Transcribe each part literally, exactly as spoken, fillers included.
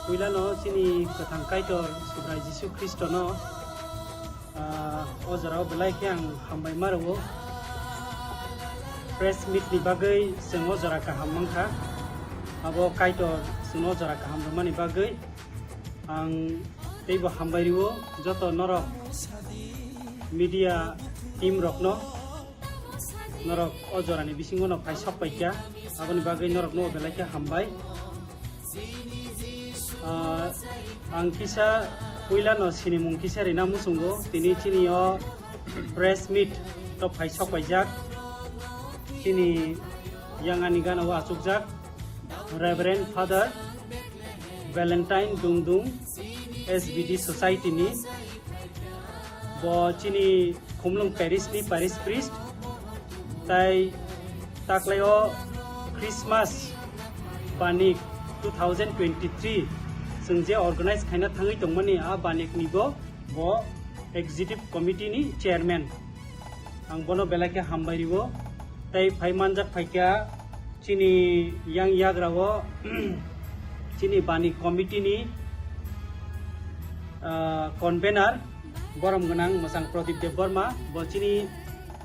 Puilano chini kwthang Kaitor Subrai Jisu Khristono, ah, o jorao belai khe ang hambai ma rwo. Press meet ni bagwi chwng o jora kaham mankha. Abo Kaitor chwngno o jora kaham rwmani bagwi ang teibo hambai rwo joto norok media team rokno. Norok o jorani bisingo no phai sok paikha, aboni bagwi norokno belai khe hambai. Ah, ang kisa puilano sinimung kisa rina muchungo, tini chini o press meet to phai sok paijak. Chini yang ani gana o achukjak Reverend Father Valentine Dungdung, S B D Society ni. Bo chini Khumlung Parish ni Parish Priest. Tai taklai o Christmas banik two thousand twenty-three chwng je organize khaina thangwi tongmani, a banik ni bo, bo Executive Committee ni Chairman. Ang bono belai khe hambai rwo. Tai phai manjak phaikha chini yang yagra o chini bani committee ni, ah, convener borom gwnang mwchang Pradip Debbarma, bo chini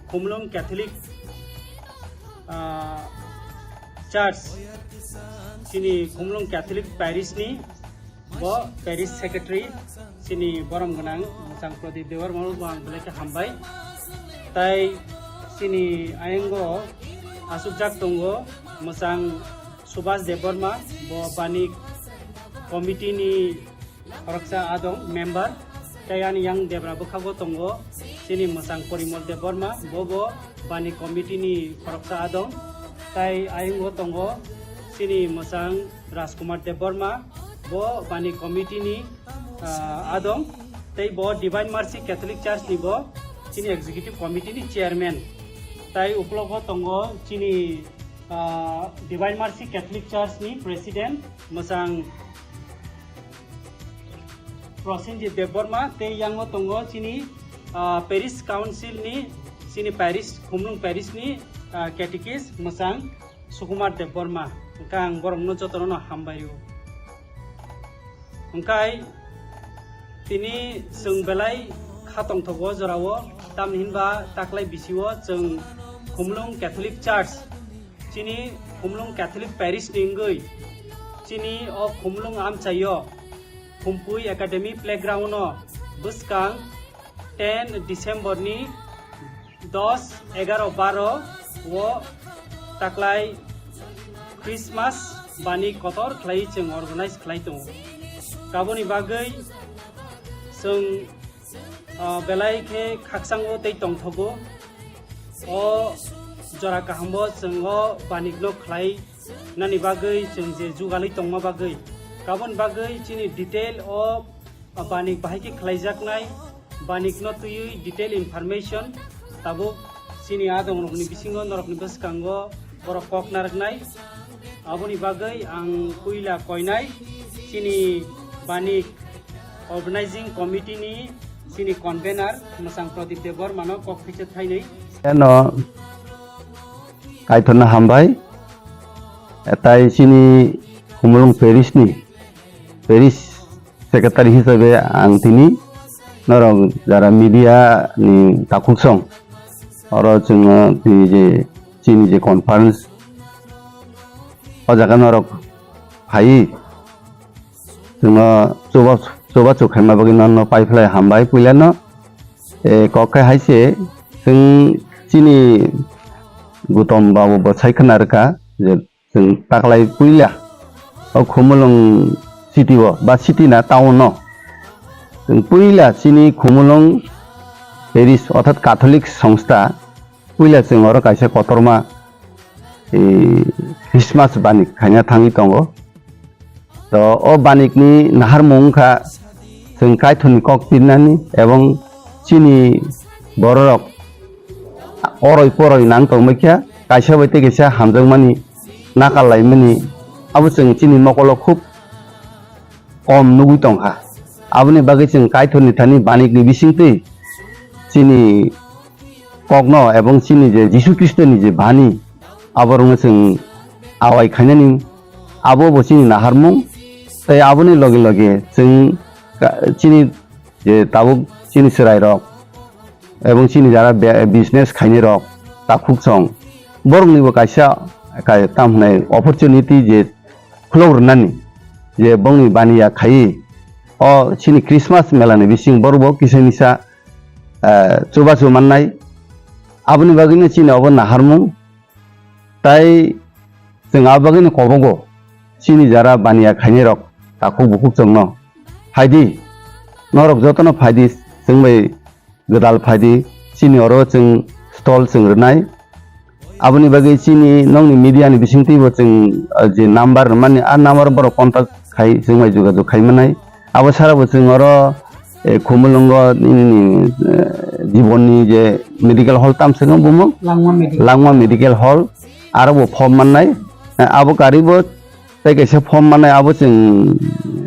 Khumlung Catholic, ah, Church, chini Khumlung Catholic Parish ni bo Parish Secretary, chini borom gwnang mwchang Pradip Debbarma, bo ang belai khe hambai. Tai chini ayango asukjak tongo mwchang Subhas Debbarma, bo bani committee ni khoroksa adong member. Tai ani yang debra bwkhago tongo chini mwchang Porimol Debbarma, bo bo bani committee ni khoroksa adong. Tai ayango tongo chini mwchang Rajkumar Debbarma, bo bani committee ni, ah, adong, tei bo Divine Mercy Catholic Church ni bo chini executive committee ni chairman. Tai uklogo tongo chini, ah, Divine Mercy Catholic Church ni president mwchang Prosenjit Debbarma, tei yango tongo chini, ah, parish council ni, chini parish, Khumlung parish ni, ah, catechist mwchang Sukumar Debbarma, hwnkhe ang borokno jotono no hambai rwo. Hwnkhe tini chwng belai kha tongthogo o jorao, tamni hinba taklai bisio chwng Khumlung Catholic Church, chini Khumlung Catholic Parish ni wngwi chini o Khumlung amchaio Khumpui Academy Playground o bwskang ten December ni dos, egaroh, baroh o taklai Christmas bani kotor khlai chwng organize khlai tongo. Kaboni bagwi chwng, ah, belai khe khakchangbo tei tongthogo. O jora kahambo chwng o banikno khlai nani bagwi chwng je jugalwi tongma bagwi. Kaboni bagwi chini detail o banik bahai khe khlaijaknai, banikno twiwi detail information tabuk chini adongrokni bisingo norokni bwskango borok kok narwknai. Aboni bagwi ang puila koinai chini banik organizing committee ni chini convener mwchang Pradip Debbarmano kok khaisa thainwi. Eno Kaitorno hambai, tai chini Khumulwng Parish ni Parish Secretary hisabe ang tini norok jara media ni takhuk song, oro chwng tini je chini je conference o jaga norok phai chwngno chuba chuba chuk khaima bagwi nono pai phlai hambai puilano. E, kok khe hai se chwng chini Gutom babu bo sai khna rwkha je chwng taklai puila o Khumulwng city o ba city na town o chwng puila chini Khumulwng parish orthat Catholic songstha puila chwng oro kaisa kotorma, e, Christmas banik khaina thangwi tongo. To o banikni naharmung wngkha chwng Kaitorni kok pirnani ebong chini bororok oroi poroi nang tongbaikha, kaisa bai tei kaisa hamjakmani nakal laimani, abo chwng chini mokolo khub kom nugwi tongkha. Aboni bagwi chwng Kaitorni thani banikni bisingtwi chini kokno ebong chini je Jisu Khristoni je bani, aborokno chwng awai khainani, abo bo chini naharmung. Tei aboni loge loge chwng ka-, chini je tabuk chini chwrairok ebong chini jara be-, business khainai rok takhuk song borokni bo kaisa ka-, tam hwnai opportunity je khulok rwnani je bongni baniya khaiwi o chini Christmas mela ni bising borok bo kisa misa, eh, chubachu mannai. Aboni bagwino chini obo naharmung. Tai chwng a bagwino kobogo chini jara baniya khainai rok takhuk bukhuk chwngno phaidi, norok jotono phaidi, chwng bai gwdal phaidi, chini oro chwng stall chwng rwnai. Aboni bagwi chini nokni media ni bisingtwi bo chwng, ah, je number rwmani, a number borok contact khai chwng bai jogajog khai manai. Abo sara bo chwng oro, eh, Khumulwngo nini, eh, Jibonni je medical hall tam se wng bumung? Langma Medical. Langma Medical Hall, aro bo form mannai. Eh, abo kari bo tei kaisa form mannai, abo chwng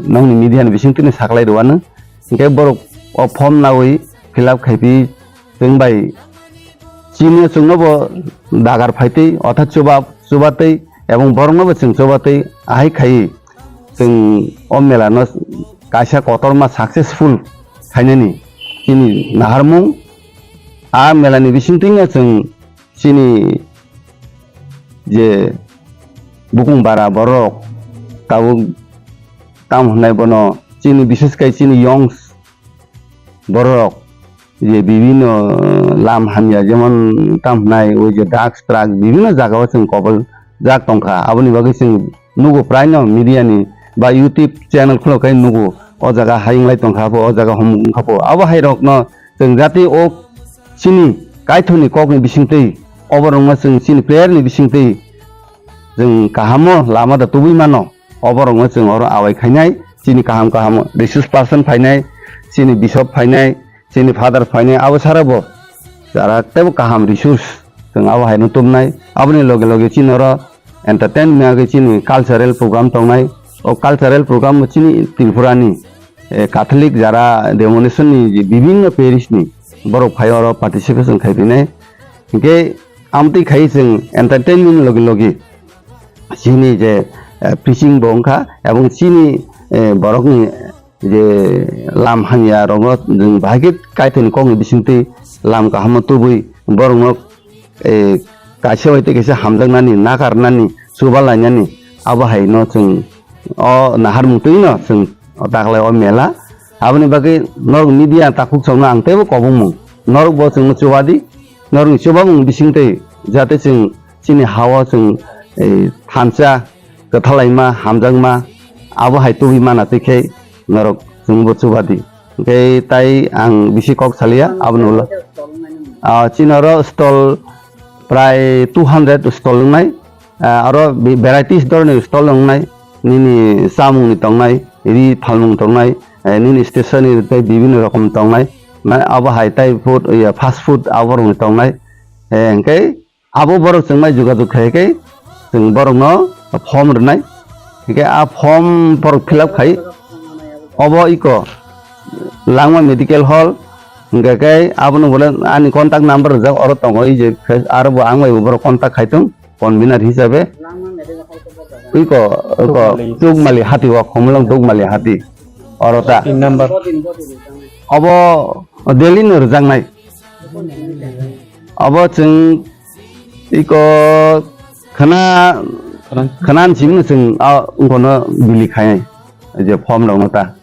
nokni media ni bisingtwi no saklai rwano. Hinkhe borok o form nawi fill up khai phi chwng bai chini chwngno bo dagar phaitwi, otha chuba, chubatwi, ebong borokno bo chwng chubatwi ahai khai chwng o mela no kaisa kotorma successful khainani chini naharmung. A mela ni bisingtwi no chwng chini je bukung bara borok tabuk tam hwnai bono chini, bishes khai chini youngs borok je bibinno lam hamya, jemon tam hwnai oi je drugs, truck bibinno jagao chwng kobol jak tongkha. Aboni bagwi chwng nugo, praino media ni ba YouTube channel khulok khai nugo, o jaga hai wnglai tongkha pho, o jaga hom wngkha pho. Abo hai rokno chwng jati o chini kaithoni kokni bisingtwi, oborokno chwng chini prayer ni bisingtwi chwng kahamo lama da tubui mano. Oborokno chwng oro awai khainai, chini kaham kaham resource person phainai, chini bishop phainai, chini father phainai, abo sara bo chara teibo kaham resource chwng abo haino tubunai. Aboni loge loge chini oro entertainment ni bagwi chini cultural program tongnai. O cultural program bo chini Tripura ni, eh, Catholic jara denomination ni je bibinno parish ni borok phai oro participation khai phinai. Hinkhe amtwi khai chwng entertainment ni loge loge chini je, eh, preaching bo wngkha, ebong chini, eh, borokni je lam hamya rokno chwng bahai khe kaithoni kokni bisingtwi lam kaham tubui borokno, eh, kaisa bai tei kaisa hamjaknani, nakarnani, chuba lainani, abo hai no chwng o naharmung twi no chwng o taklai o mela. Aboni bagwi norok media takhuk chongno ang teibo kobongmung, norok bo chwngno chuba di, norokni chubamung bisingtwi jate chwng chini ha-o chwng, eh, thansa kwthalaima, hamjakma, abo hai tubui mana twi khe norok chwngbo chuba di. Hinkhe tai ang bisi kok salia, abono ulo. Ah, chini oro stall prai two hundred stall wngnai. Ah, oro bi-, varieties dhoroni stall wngnai. Nini chamungni tongnai, ri phalmung tongnai, eh, nini stationery tei bibinno rokom tongnai. Mane abo hai tai food, iya, fast food aborokni tongnai. Eh, hinkhe abo borok chwng bai jogajog khai khe chwng borokno form rwnai. Hinkhe a form borok fill up khai obo iko Langma Medical Hall, hinkhe khe abono bole ani contact number rijak oro tongo, ei je face aro bo ang bai bo borok contact khai tong convener hisabe. Iko, iko Dukmali. Dukmali hati o, Khumulwng Dukmali hati oro ta. Tin number. Obo daily no rwjaknai. Obo chwng iko khana, khana. Khana ni simi no chwng a wngkha no bili khai je form rok no ta.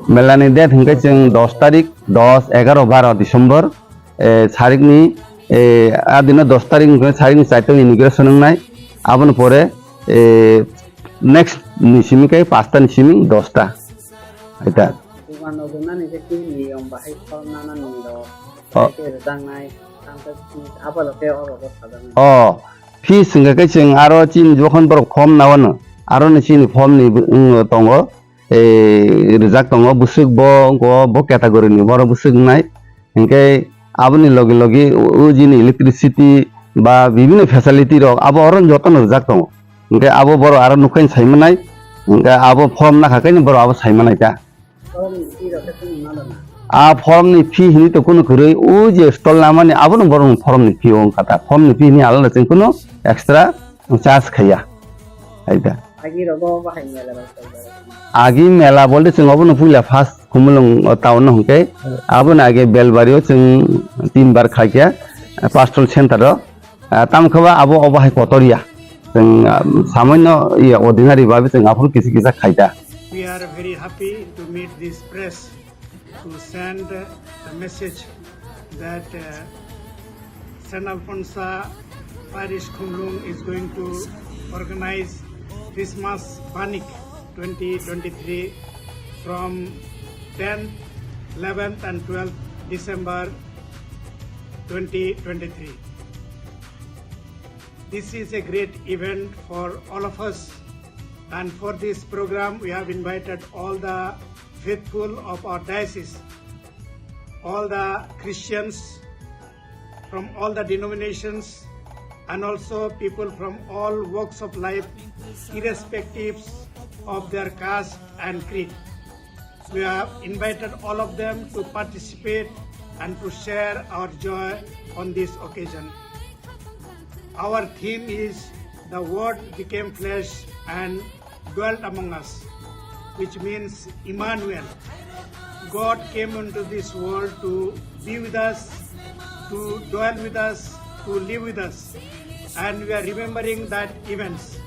Mela ni date hwnkhe chwng dos tarik, dos, egaro, baro December, eh, sarik ni, eh, a dino dos tarik hwnkhe sarik ni char ta inauguration wngnai. Aboni pore, eh, next ni simi khe panch ta ni simi dos ta. Eta. Dugan no gunani je ki niyom bahai form nana ni rok, o. Khe rwjaknai, tamo khe fees abo lo khe oro bo sajaknai. O, fees hwnkhe khe chwng aro chini jokhon borok form nawano, aro ni chini form ni, mm, tongo, eh, rijak tongo, bwswk bo, bo, bo category ni borok bwswk wngnai. Hinkhe aboni logi logi o, o jini electricity ba bibinno facility rok abo oro jotono rijak tongo. Hinkhe abo borok aro nukhaini saimanai, hinkhe abo form nakha khe borok abo saimanai ta. A form ni fee hini to kunu kwrwi, o je stall namani abono borokni form ni fee o wngkha ta. Form ni fee hini alada chwng kunu extra charge khaiya. Hai da. Agi rogo bahai mela bai khaijak. Agi mela bolte chwng obono puila first Khumulwng o town no hwnkhe, hmm, aboni age Belbari o chwng tinbar khaikha, pastoral center o. Ah, tamo khe ba abo obo hai kotor ya. Chwng, ah, samoino ya ordinary babe chwng aphuru kisa kisa khaida. We are very happy to meet this press to send a message that, uh, Saint Alphonsa Parish Khumlung is going to organize Christmas Banik twenty twenty-three from tenth, eleventh and twelfth December twenty twenty-three. This is a great event for all of us, and for this program we have invited all the faithful of our diocese, all the Christians from all the denominations, and also people from all walks of life, irrespective of their caste and creed. We have invited all of them to participate and to share our joy on this occasion. Our theme is "The Word Became Flesh and Dwelt Among Us," which means Emmanuel. God came into this world to be with us, to dwell with us, to live with us. And we are remembering that events.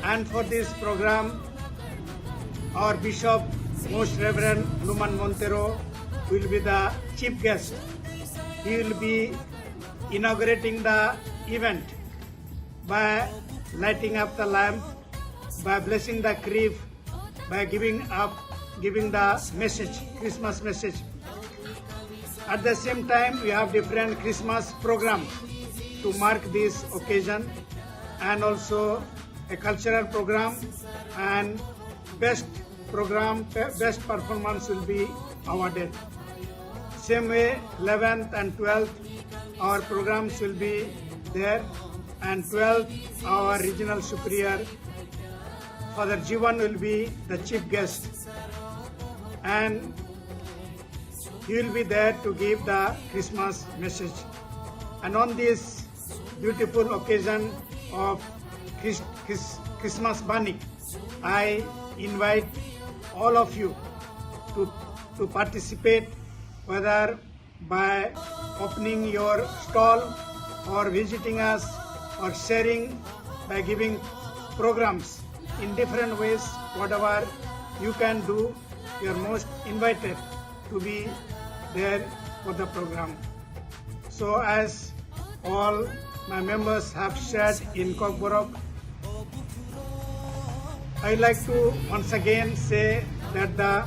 And for this program, our Bishop, Most Reverend Numan Montero, will be the chief guest. He will be inaugurating the event by lighting up the lamp, by blessing the crib, by giving up, giving the message, Christmas message. At the same time, we have different Christmas program to mark this occasion, and also a cultural program, and best program, be-, best performance will be awarded. Same way, eleventh and twelfth, our programs will be there, and twelfth, our regional superior, Father Jivan, will be the chief guest, and he will be there to give the Christmas message. And on this beautiful occasion of Chris-, Chris-, Christmas Banik, I invite all of you to, to participate, whether by opening your stall or visiting us or sharing by giving programs in different ways, whatever you can do, you are most invited to be there for the program. So as all my members have shared in Kokborok, I like to once again say that the,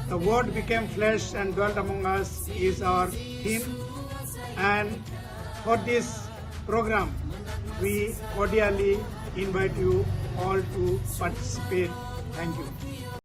the Word became flesh and dwelt among us is our theme, and for this program, we cordially invite you all to participate. Thank you.